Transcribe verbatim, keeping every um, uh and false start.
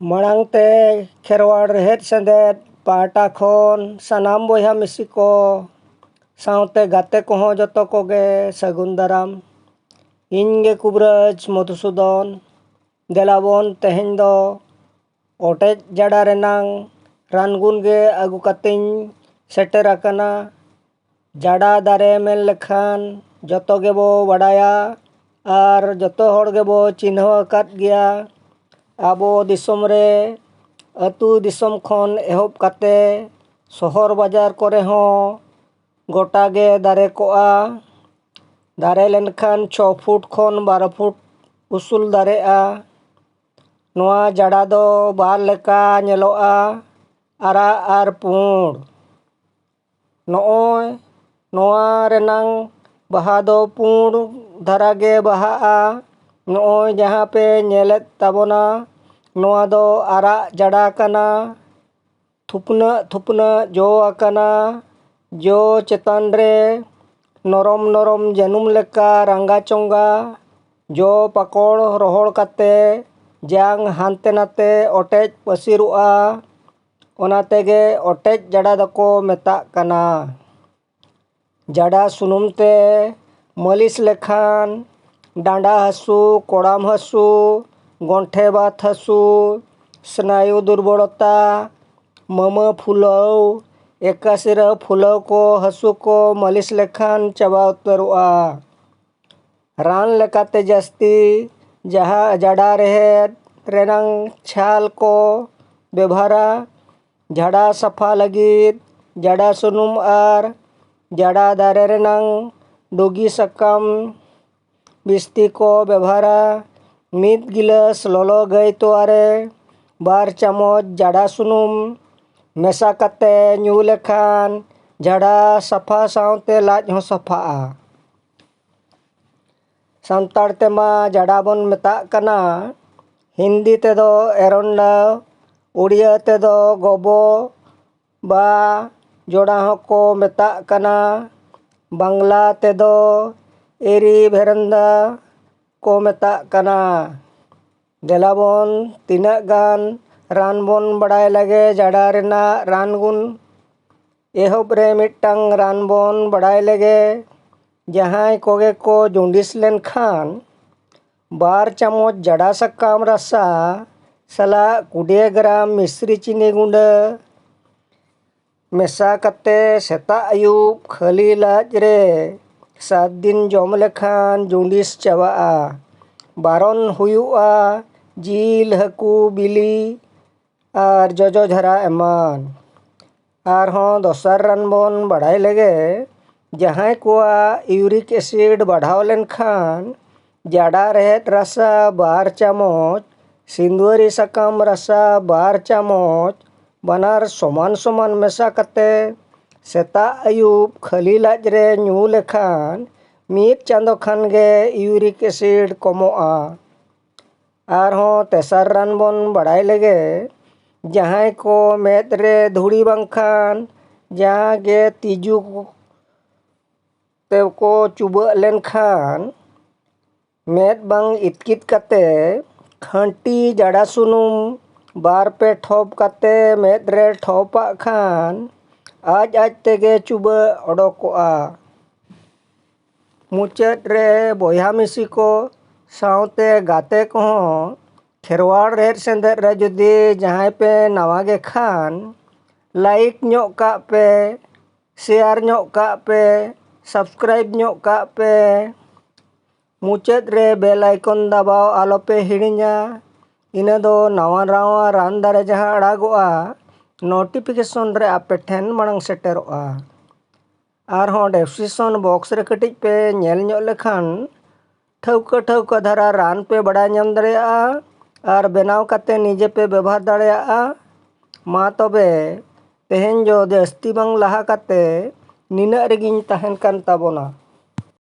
ᱢᱟᱲᱟᱝ ᱛᱮ ᱠᱷᱮᱨᱣᱟᱲ ᱨᱮᱦᱮᱫ ᱥᱮᱸᱫᱮᱫ ᱯᱟᱦᱴᱟ ᱠᱷᱚᱱ ᱥᱟᱱᱟᱢ ᱵᱚᱭᱦᱟ ᱢᱤᱥᱤ ᱠᱚ ᱥᱟᱶᱛᱮ ᱜᱟᱛᱮ ᱠᱚᱦᱚᱸ ᱡᱚᱛᱚ ᱠᱚᱜᱮ ᱥᱟᱹᱜᱩᱱ ᱫᱟᱨᱟᱢ᱾ ᱤᱧ ᱜᱮ ᱠᱩᱵᱨᱟᱹᱡᱽ ᱢᱚᱫᱷᱩᱥᱩᱫᱚᱱ᱾ ᱫᱮᱞᱟᱵᱚᱱ ᱛᱮᱦᱮᱧ ᱫᱚ ᱚᱴᱮᱡ ᱡᱟᱰᱟ ᱨᱮᱱᱟᱝ ᱨᱟᱱ ᱜᱩᱱ ᱜᱮ ᱟᱹᱜᱩ ᱠᱟᱛᱮᱧ ᱥᱮᱴᱮᱨ ᱟᱠᱟᱱᱟ᱾ ᱡᱟᱰᱟ ᱫᱟᱨᱮ ᱢᱮᱱ ᱞᱮᱠᱷᱟᱱ ᱡᱚᱛᱚ ᱜᱮᱵᱚ ᱵᱟᱰᱟᱭᱟ ᱟᱨ ᱡᱚᱛᱚ ᱦᱚᱲ ᱜᱮᱵᱚ ᱪᱤᱱᱦᱟᱹᱣ ᱟᱠᱟᱫ ᱜᱮᱭᱟ᱾ ᱟᱵᱚ ᱫᱤᱥᱚᱢ ᱨᱮ ᱟᱹᱛᱩ ᱫᱤᱥᱚᱢ ᱠᱷᱚᱱ ᱮᱦᱚᱵ ᱠᱟᱛᱮ ᱥᱚᱦᱚᱨ ᱵᱟᱡᱟᱨ ᱠᱚᱨᱮ ᱦᱚᱸ ᱜᱚᱴᱟ ᱜᱮ ᱫᱟᱨᱮ ᱠᱚᱜᱼᱟ᱾ ᱫᱟᱨᱮ ᱞᱮᱱᱠᱷᱟᱱ ᱪᱷᱚ ᱯᱷᱩᱴ ᱠᱷᱚᱱ ᱵᱟᱨᱚ ᱯᱷᱩᱴ ᱩᱥᱩᱞ ᱫᱟᱨᱮᱜᱼᱟ᱾ ᱱᱚᱣᱟ ᱡᱟᱰᱟ ᱫᱚ ᱵᱟᱨ ᱞᱮᱠᱟ ᱧᱮᱞᱚᱜᱼᱟ, ᱟᱨᱟᱜ ᱟᱨ ᱯᱩᱸᱰ᱾ ᱱᱚᱜᱼᱚᱭ ᱱᱚᱣᱟ ᱨᱮᱱᱟᱝ ᱵᱟᱦᱟ ᱫᱚ ᱯᱩᱸᱰ ᱫᱷᱟᱨᱟ ᱜᱮ ᱵᱟᱦᱟᱜᱼᱟ᱾ ᱱᱚᱜᱼᱚᱭ ᱡᱟᱦᱟᱸ ᱯᱮ ᱧᱮᱞᱮᱫ ᱛᱟᱵᱚᱱᱟ, ᱱᱚᱣᱟ ᱫᱚ ᱟᱨᱟᱜ ᱡᱟᱰᱟ ᱠᱟᱱᱟ᱾ ᱛᱷᱩᱯᱱᱟᱹᱜ ᱛᱷᱩᱯᱱᱟᱹᱜ ᱡᱚ ᱟᱠᱟᱱᱟ᱾ ᱡᱚ ᱪᱮᱛᱟᱱ ᱨᱮ ᱱᱚᱨᱚᱢ ᱱᱚᱨᱚᱢ ᱡᱟᱹᱱᱩᱢ ᱞᱮᱠᱟ ᱨᱟᱸᱜᱟ ᱪᱚᱸᱜᱟ᱾ ᱡᱚ ᱯᱟᱠᱚᱲ ᱨᱚᱦᱚᱲ ᱠᱟᱛᱮ ᱡᱟᱝ ᱦᱟᱱᱛᱮ ᱱᱟᱛᱮ ᱚᱴᱮᱡ ᱯᱟᱹᱥᱤᱨᱚᱜᱼᱟ᱾ ᱚᱱᱟ ᱛᱮᱜᱮ ᱚᱴᱮᱡ ᱡᱟᱰᱟ ᱫᱚᱠᱚ ᱢᱮᱛᱟᱜ ᱠᱟᱱᱟ᱾ ᱡᱟᱰᱟ ᱥᱩᱱᱩᱢ ᱛᱮ ᱢᱟᱹᱞᱤᱥ ᱞᱮᱠᱷᱟᱱ ᱰᱟᱸᱰᱟ ᱦᱟᱹᱥᱩ, ᱠᱚᱲᱟᱢ ᱦᱟᱹᱥᱩ, ᱜᱚᱱᱴᱷᱮ ᱵᱟᱛ ᱦᱟᱹᱥᱩ, ᱥᱱᱟᱭᱩ ᱫᱩᱨᱵᱚᱞᱚᱛᱟ, ᱢᱟᱹᱢᱟᱹ ᱯᱷᱩᱞᱟᱹᱣ, ᱮᱠᱟᱥᱤᱨᱟᱹ ᱯᱷᱩᱞᱟᱹᱣ ᱠᱚ ᱦᱟᱹᱥᱩ ᱠᱚ ᱢᱟᱹᱞᱤᱥ ᱞᱮᱠᱷᱟᱱ ᱪᱟᱵᱟ ᱩᱛᱟᱹᱨᱚᱜᱼᱟ᱾ ᱨᱟᱱ ᱞᱮᱠᱟᱛᱮ ᱡᱟᱹᱥᱛᱤ ᱡᱟᱦᱟᱸ ᱡᱟᱰᱟ ᱨᱮᱦᱮᱫ ᱨᱮᱱᱟᱝ ᱪᱷᱟᱞ ᱠᱚ ᱵᱮᱵᱷᱟᱨᱟ᱾ ᱡᱟᱰᱟ ᱥᱟᱯᱷᱟ ᱞᱟᱹᱜᱤᱫ ᱡᱟᱰᱟ ᱥᱩᱱᱩᱢ ᱟᱨ ᱡᱟᱰᱟ ᱫᱟᱨᱮ ᱨᱮᱱᱟᱝ ᱰᱩᱜᱤ ᱥᱟᱠᱟᱢ ᱵᱤᱥᱛᱤ ᱠᱚ ᱵᱮᱵᱷᱟᱨᱟ᱾ ᱢᱤᱫ ᱜᱤᱞᱟᱹᱥ ᱞᱚᱞᱚ ᱜᱟᱹᱭ ᱛᱚᱣᱟ ᱨᱮ ᱵᱟᱨ ᱪᱟᱢᱚᱪ ᱡᱟᱰᱟ ᱥᱩᱱᱩᱢ ᱢᱮᱥᱟ ᱠᱟᱛᱮ ᱧᱩ ᱞᱮᱠᱷᱟᱱ ᱡᱟᱰᱟ ᱥᱟᱯᱷᱟ ᱥᱟᱶᱛᱮ ᱞᱟᱡ ᱦᱚᱸ ᱥᱟᱯᱷᱟᱜᱼᱟ᱾ ᱥᱟᱱᱛᱟᱲ ᱛᱮᱢᱟ ᱡᱟᱰᱟ ᱵᱚᱱ ᱢᱮᱛᱟᱜ ᱠᱟᱱᱟ, ᱦᱤᱱᱫᱤ ᱛᱮᱫᱚ ᱮᱨᱚᱱᱰᱟ, ᱩᱲᱤᱭᱟ ᱛᱮᱫᱚ ᱜᱚᱵᱚ ᱵᱟ ᱡᱚᱰᱟ ᱦᱚᱸᱠᱚ ᱢᱮᱛᱟᱜ ᱠᱟᱱᱟ, ᱵᱟᱝᱞᱟ ᱛᱮᱫᱚ ᱮᱨᱤ ᱵᱷᱮᱨᱮᱱᱫᱟ ᱠᱚ ᱢᱮᱛᱟᱜ ᱠᱟᱱᱟ᱾ ᱫᱮᱞᱟᱵᱚᱱ ᱛᱤᱱᱟᱹᱜ ᱜᱟᱱ ᱨᱟᱱ ᱵᱚᱱ ᱵᱟᱲᱟᱭ ᱞᱮᱜᱮ ᱡᱟᱰᱟ ᱨᱮᱱᱟᱜ ᱨᱟᱱ ᱜᱩᱱ᱾ ᱮᱦᱚᱵ ᱨᱮ ᱢᱤᱫᱴᱟᱝ ᱨᱟᱱ ᱵᱚᱱ ᱵᱟᱲᱟᱭ ᱞᱮᱜᱮ, ᱡᱟᱦᱟᱸᱭ ᱠᱚᱜᱮ ᱠᱚ ᱡᱚᱱᱰᱤᱥ ᱞᱮᱱᱠᱷᱟᱱ ᱵᱟᱨ ᱪᱟᱢᱚᱪ ᱡᱟᱰᱟ ᱥᱟᱠᱟᱢ ᱨᱟᱥᱟ ᱥᱟᱞᱟᱜ ᱠᱩᱲᱤ ᱜᱨᱟᱢ ᱢᱤᱥᱨᱤ ᱪᱤᱱᱤ ᱜᱩᱸᱰᱟᱹ ᱢᱮᱥᱟ ᱠᱟᱛᱮ ᱥᱮᱛᱟᱜ ᱟᱹᱭᱩᱵ ᱠᱷᱟᱹᱞᱤ ᱞᱟᱡ ᱨᱮ ᱥᱟᱛ ᱫᱤᱱ ᱡᱚᱢ ᱞᱮᱠᱷᱟᱱ ᱡᱚᱱᱰᱤᱥ ᱪᱟᱵᱟᱜᱼᱟ᱾ ᱵᱟᱨᱚᱱ ᱦᱩᱭᱩᱜᱼᱟ ᱡᱤᱞ, ᱦᱟᱹᱠᱩ, ᱵᱤᱞᱤ ᱟᱨ ᱡᱚᱡᱚ ᱡᱷᱟᱨᱟ ᱮᱢᱟᱱ᱾ ᱟᱨᱦᱚᱸ ᱫᱚᱥᱟᱨ ᱨᱟᱱ ᱵᱚᱱ ᱵᱟᱲᱟᱭ ᱞᱮᱜᱮ, ᱡᱟᱦᱟᱸᱭ ᱠᱚᱣᱟᱜ ᱤᱭᱩᱨᱤᱠ ᱮᱥᱤᱰ ᱵᱟᱲᱦᱟᱣ ᱞᱮᱱᱠᱷᱟᱱ ᱡᱟᱰᱟ ᱨᱮᱦᱮᱫ ᱨᱟᱥᱟ ᱵᱟᱨ ᱪᱟᱢᱚᱪ, ᱥᱤᱸᱫᱩᱣᱟᱹᱨᱤ ᱥᱟᱠᱟᱢ ᱨᱟᱥᱟ ᱵᱟᱨ ᱪᱟᱢᱚᱪ, ᱵᱟᱱᱟᱨ ᱥᱚᱢᱟᱱ ᱥᱚᱢᱟᱱ ᱢᱮᱥᱟ ᱠᱟᱛᱮ ᱥᱮᱛᱟᱜ ᱟᱹᱭᱩᱵ ᱠᱷᱟᱹᱞᱤ ᱞᱟᱡ ᱨᱮ ᱧᱩ ᱞᱮᱠᱷᱟᱱ ᱢᱤᱫ ᱪᱟᱸᱫᱚ ᱠᱷᱟᱱ ᱜᱮ ᱤᱭᱩᱨᱤᱠ ᱮᱥᱤᱰ ᱠᱚᱢᱚᱜᱼᱟ᱾ ᱟᱨᱦᱚᱸ ᱛᱮᱥᱟᱨ ᱨᱟᱱ ᱵᱚᱱ ᱵᱟᱲᱟᱭ ᱞᱮᱜᱮ, ᱡᱟᱦᱟᱸᱭ ᱠᱚ ᱢᱮᱫ ᱨᱮ ᱫᱷᱩᱲᱤ ᱵᱟᱝᱠᱷᱟᱱ ᱡᱟᱦᱟᱸ ᱜᱮ ᱛᱤᱡᱩ ᱛᱮᱠᱚ ᱪᱩᱵᱟᱹᱜ ᱞᱮᱱᱠᱷᱟᱱ ᱢᱮᱫ ᱵᱟᱝ ᱤᱛᱠᱤᱛ ᱠᱟᱛᱮ ᱠᱷᱟᱹᱱᱴᱤ ᱡᱟᱰᱟ ᱥᱩᱱᱩᱢ ᱵᱟᱨ ᱯᱮ ᱴᱷᱚᱯ ᱠᱟᱛᱮ ᱢᱮᱫ ᱨᱮ ᱴᱷᱚᱯᱟᱜ ᱠᱷᱟᱱ ᱟᱡ ᱟᱡ ᱛᱮᱜᱮ ᱪᱩᱵᱟᱹᱜ ᱚᱰᱚᱠᱚᱜᱼᱟ᱾ ᱢᱩᱪᱟᱹᱫ ᱨᱮ ᱵᱚᱭᱦᱟ ᱢᱤᱥᱤ ᱠᱚ ᱥᱟᱶᱛᱮ ᱜᱟᱛᱮ ᱠᱚᱦᱚᱸ ᱠᱷᱮᱨᱣᱟᱲ ᱨᱮᱫ ᱥᱮᱸᱫᱮᱫ ᱨᱮ ᱡᱩᱫᱤ ᱡᱟᱦᱟᱸᱭ ᱯᱮ ᱱᱟᱣᱟ ᱜᱮ ᱠᱷᱟᱱ, ᱞᱟᱭᱤᱠ ᱧᱚᱜ ᱠᱟᱜ ᱯᱮ, ᱥᱮᱭᱟᱨ ᱧᱚᱜ ᱠᱟᱜ ᱯᱮ, ᱥᱟᱵᱥᱠᱨᱟᱭᱤᱵ ᱧᱚᱜ ᱠᱟᱜ ᱯᱮ᱾ ᱢᱩᱪᱟᱹᱫ ᱨᱮ ᱵᱮᱞ ᱟᱭᱠᱚᱱ ᱫᱟᱵᱟᱣ ᱟᱞᱚᱯᱮ ᱦᱤᱲᱤᱧᱟ᱾ ᱤᱱᱟᱹ ᱫᱚ ᱱᱟᱣᱟ ᱱᱟᱣᱟ ᱨᱟᱱ ᱫᱟᱨᱮ ᱡᱟᱦᱟᱸ ᱟᱲᱟᱜᱚᱜᱼᱟ, ᱱᱳᱴᱤᱯᱷᱤᱠᱮᱥᱚᱱ ᱨᱮ ᱟᱯᱮ ᱴᱷᱮᱱ ᱢᱟᱲᱟᱝ ᱥᱮᱴᱮᱨᱚᱜᱼᱟ᱾ ᱟᱨᱦᱚᱸ ᱰᱮᱥᱠᱨᱤᱯᱥᱚᱱ ᱵᱚᱠᱥ ᱨᱮ ᱠᱟᱹᱴᱤᱡ ᱯᱮ ᱧᱮᱞ ᱧᱚᱜ ᱞᱮᱠᱷᱟᱱ ᱴᱷᱟᱹᱣᱠᱟᱹ ᱴᱷᱟᱹᱣᱠᱟᱹ ᱫᱷᱟᱨᱟ ᱨᱟᱱ ᱯᱮ ᱵᱟᱲᱟᱭ ᱧᱟᱢ ᱫᱟᱲᱮᱭᱟᱜᱼᱟ ᱟᱨ ᱵᱮᱱᱟᱣ ᱠᱟᱛᱮ ᱱᱤᱡᱮ ᱯᱮ ᱵᱮᱵᱚᱦᱟᱨ ᱫᱟᱲᱮᱭᱟᱜᱼᱟ᱾ ᱢᱟ ᱛᱚᱵᱮ ᱛᱮᱦᱮᱧ ᱫᱚ ᱡᱟᱹᱥᱛᱤ ᱵᱟᱝ ᱞᱟᱦᱟ ᱠᱟᱛᱮ ᱱᱤᱱᱟᱹᱜ ᱨᱮᱜᱤᱧ ᱛᱟᱦᱮᱱ ᱠᱟᱱ ᱛᱟᱵᱚᱱᱟ᱾